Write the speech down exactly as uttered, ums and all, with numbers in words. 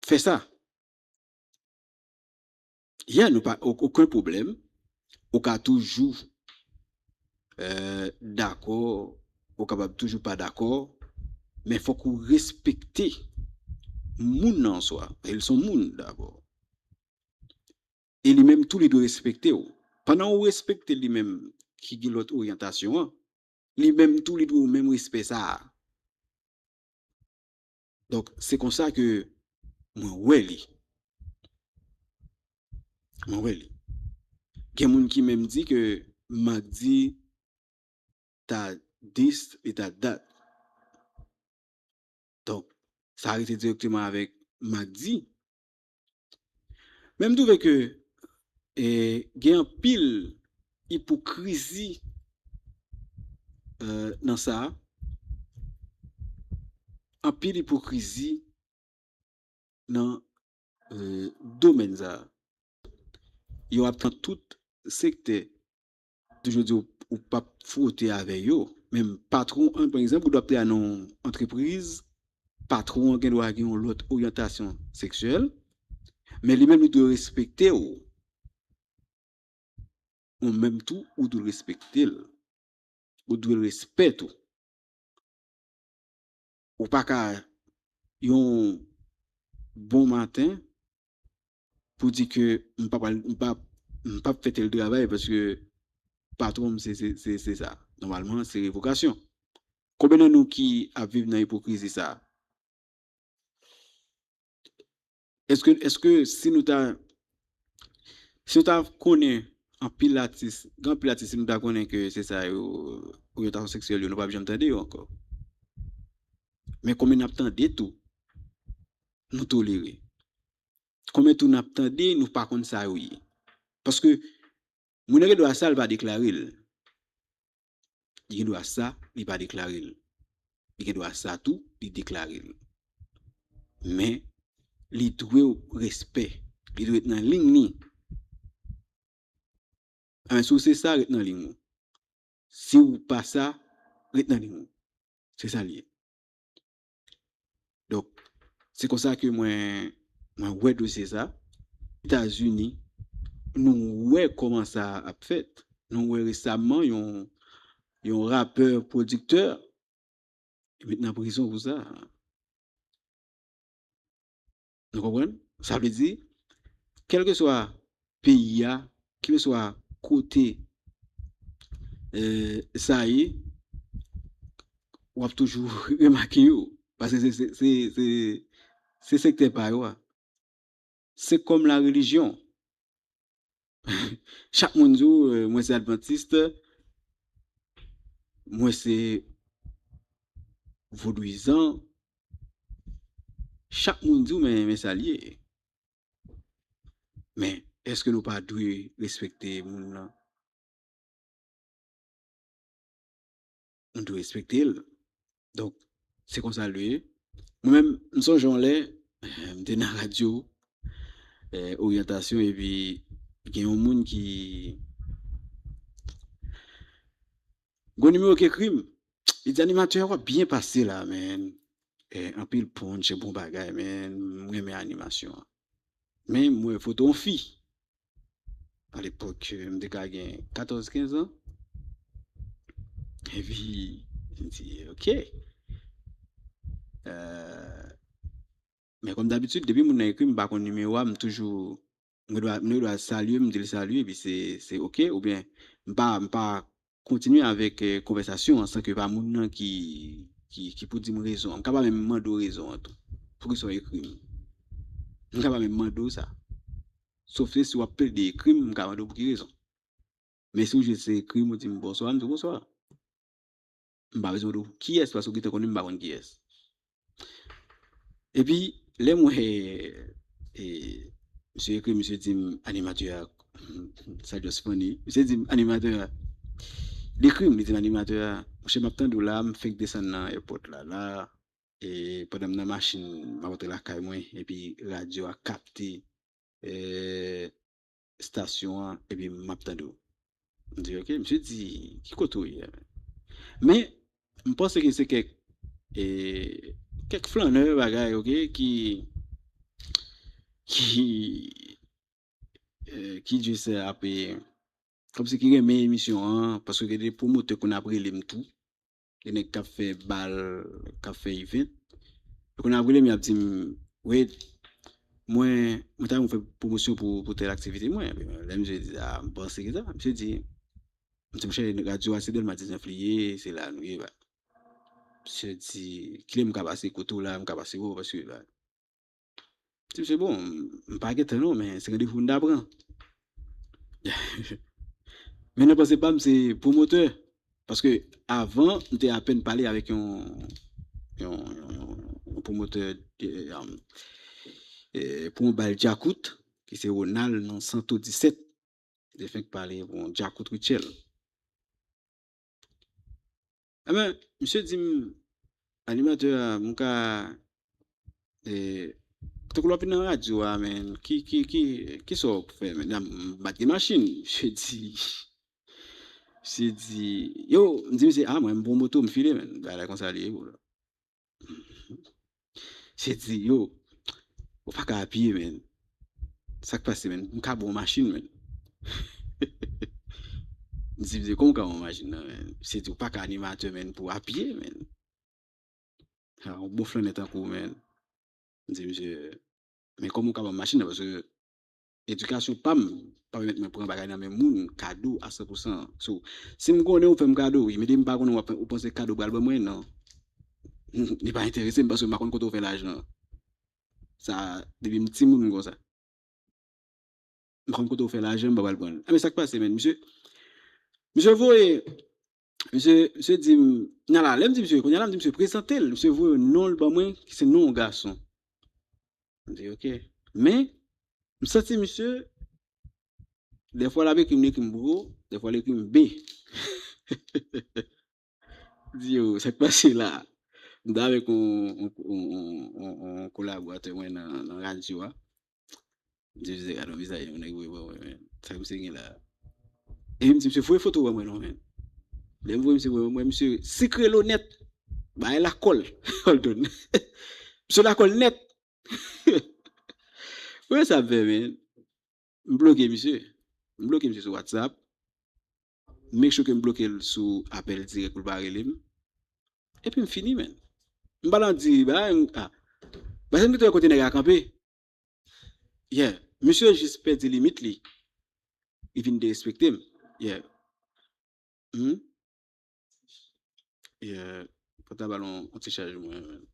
Fè sa. Yeah, nou pa, o-, okenn pwoblèm. Ou ka toujou, euh, dakò, ou kapab toujou pa dakò, men fòk ou respekte moun nan an swa. E l se yon moun dabò. E li menm tou, li dwe respekte w. Pandan ou respekte li menm ki gen lòt oryantasyon an, li menm tou, li dwe w menm respè sa a. Donk, se konsa ke mwen wè li. Mwen wè li. Gen moun ki menm di ke Magdi ta this, li ta that. Donk, sa rete dirèkteman avèk Magdi. Men m twouve ke, e, gen anpil ipokrizi, e, nan sa. Anpil ipokrizi nan, e, domèn sa. Yo ap nan tout sektè. Toujou di w, ou p ap fwote avè yo. Menm patwon an, pa egzanp, ou dwe ap travay nan yon antrepriz, patwon an gen dwa gen yon lòt oryantasyon seksyèl, men li menm li dwe respekte w. Ou menm tou, ou dwe respekte l. Ou dwe l respè tou. Ou pa ka yon bon maten pou di ke m pa pral, m pa, m p ap fè tèl travay paske patwon m se, se, se, se sa. Nòmalman, se revokasyon. Konbyen nan nou ki ap viv nan ipokrizi sa? Èske, èske si nou ta, si nou ta konnen anpil atis, gen anpil atis, si nou ta konnen ke se sa yo, oryantasyon seksyèl yo, nou p ap janm tande yo ankò. Men konbyen n ap tande tou, nou tolere. Konbyen tou n ap tande, nou pa konn sa yo ye. Paske moun nan gen dwa sa, li pa deklare l. Li gen dwa sa, li pa deklare l. Li gen dwa sa tou, li deklare l. Men, li dwe w respè. Li dwe ret nan liy li. Anben, si w se sa, ret nan liy ou. Si w pa sa, ret nan liy ou. Se sa l ye. Donk, se konsa ke mwen, mwen wè dosye sa. Etazini, nou wè kòman sa ap fèt. Nou wè resaman yon, yon rapè pwodiktè, yo met nan prizon pou sa. Nou konprann? Sa vle di, kèlkeswa peyi a, kèlkeswa kote, e, sa ye, w ap toujou remake yo. Paske se, se, se, se, se sektè pa yo a. Se kòm la relijyon. Chak moun di w, e, mwen se advantis, mwen se vodouyizan. Chak moun di w, men, men sa l ye. Men, èske nou pa dwe respekte moun nan? Nou dwe respekte l. Donk, se konsa l ye. Mwen menm, m sonje yon lè, m te nan radyo, e, oryantasyon, epi gen yon moun ki, gwo nimewo ki ekri m. Li di, "Animatè, w ap byen pase la, men. E, anpil punch, bon bagay, men. M renmen animasyon an." Men, m wè foto yon fi. Alepòk, e, m te ka gen katòz, kenz an. Epi, m di, "Ok." E, men kòm dabitid, depi moun nan ekri m, m pa konn nimewo a, m toujou, m gen dwa, m gen dwa salye, m di l salye, epi se, se ok, oubyen m pa, m pa kontinye avèk, e, konvèsasyon an san ke pa moun nan ki, ki, ki pou di m rezon an. M ka pa menm mande w rezon an tou. Poukisa w ekri m? M ka pa menm mande w sa. Sof se si w ap plede ekri m, m ka mande w pou ki rezon. Men si w jis ekri m, ou di m bonswa, m di w bonswa. M pa bezwen di w kiyès, paske w gentan konnen m pa konn kiyès. Epi, lè m wè, e, misye ekri, misye di m animatè a, sa just funny. Misye di m animatè a, li ekri m, li di m animatè a, monchè, m ap tande w la, m fenk desann nan èpòt la, la, e pandan m nan machin, m ap rantre lakay mwen, epi radyo a kapte, e, estasyon an, epi m ap tande w. M di, "Ok." Misye di, "Ki kote w ye?" Men, m panse ke se kèk, e, kèk flannè bagay, ok, ki, ki, eh, ki just ap, eh, kòmsi ki renmen emisyon an, paske gen de pwomotè konn ap rele m tou. Gen nèg k ap fè bal, k ap fè event. Yo konn ap rele m, y ap di m, "Wade, mwen, mwen ta renmen fè pwomosyon pou, pou tèl aktivite mwen." Lè misye di sa, m panse ki sa. Misye di, m di, "Monchè, radyo a se Dèlma diznèf li ye, se la nou ye, ba." Misye di, "Kilè m ka pase kote w la, m ka pase wè w, paske la." M di, "Misye, bon, m pa gen tan non, men se randevou m ta pran." Men nan panse pa m, se pwomotè. Paske avan, m te apèn pale avèk yon, yon, yon, yon, yon pwomotè, eh, um, eh, pou yon bal djakout, ki se Ronald nan Santo disèt. Li te fenk pale pou yon djakout Rutshelle. Enben, misye di m, "Animatè a, m ka, eh, tankou lè w ap vin nan radyo a, men, ki, ki, ki, ki sa w fè, men?" M pa t gen machin. Misye di, misye di, "Yo," m di misye, "A, mwen, m pran moto, m file, men." Bagay la konsa li ye, bro. Misye di, "Yo, ou pa ka apiye, men. Sa k pase, men? M ka ba w machin, men." M di misye, "Kòman w ka ba m machin nan, men?" Misye di, "Ou pa ka animatè, men, pou w apiye, men." A, yon bon flannè tankou w, men. M di misye, "Men kòman w ka ba m machin nan? Paske edikasyon pa m pa pèmèt mwen pran bagay nan men moun, kado a san pou san. So, si m konnen ou fè m kado, wi, men depi m pa konnen w ap, ou panse kado pral ban mwen, non. Li pa enterese m paske m pa konn kote w fè lajan." Sa, depi m timoun konsa. M pa konn kote w fè lajan, m pa pral pran l. Enben, sa k pase, men? Misye, misye voye, misye, misye di m, nan la, lè m di misye, kounye a la, m di misye, "Prezante l." Misye voye non l ban mwen, ki se non yon gason. M di, "Ok." Men, m santi misye, dèfwa l ap ekri m, li ekri m bro, dèfwa l ekri m B. M di, "Yo, sa k pase la?" M t avèk yon, yon, yon, yon, yon, yon kolaboratè mwen nan, nan radyo a. M di, "Misye, gade yon vizaj yon nèg voye ban mwen, men. Sa misye gen la?" Epi m di, "Misye, voye foto ban mwen non, men." Lè m voye misye, voye ban mwen, misye sikre lo nèt. Bagay lakòl. Holton. Misye lakòl nèt. Ou wè sa ap fè, men. M bloke misye. M bloke misye sou WhatsApp. Make sure ke m bloke l sou apèl dirèk pou l pa rele m. Epi m fini, men. M pa nan di, ba, m, a. Ba, se m ki te wè kote nèg la kanpe. Yeah. Misye jis pèdi limit li. Li vin derespekte m. Yeah. Hmm? Yeah. Pòtab la yon, yon ti chaj mwen, men.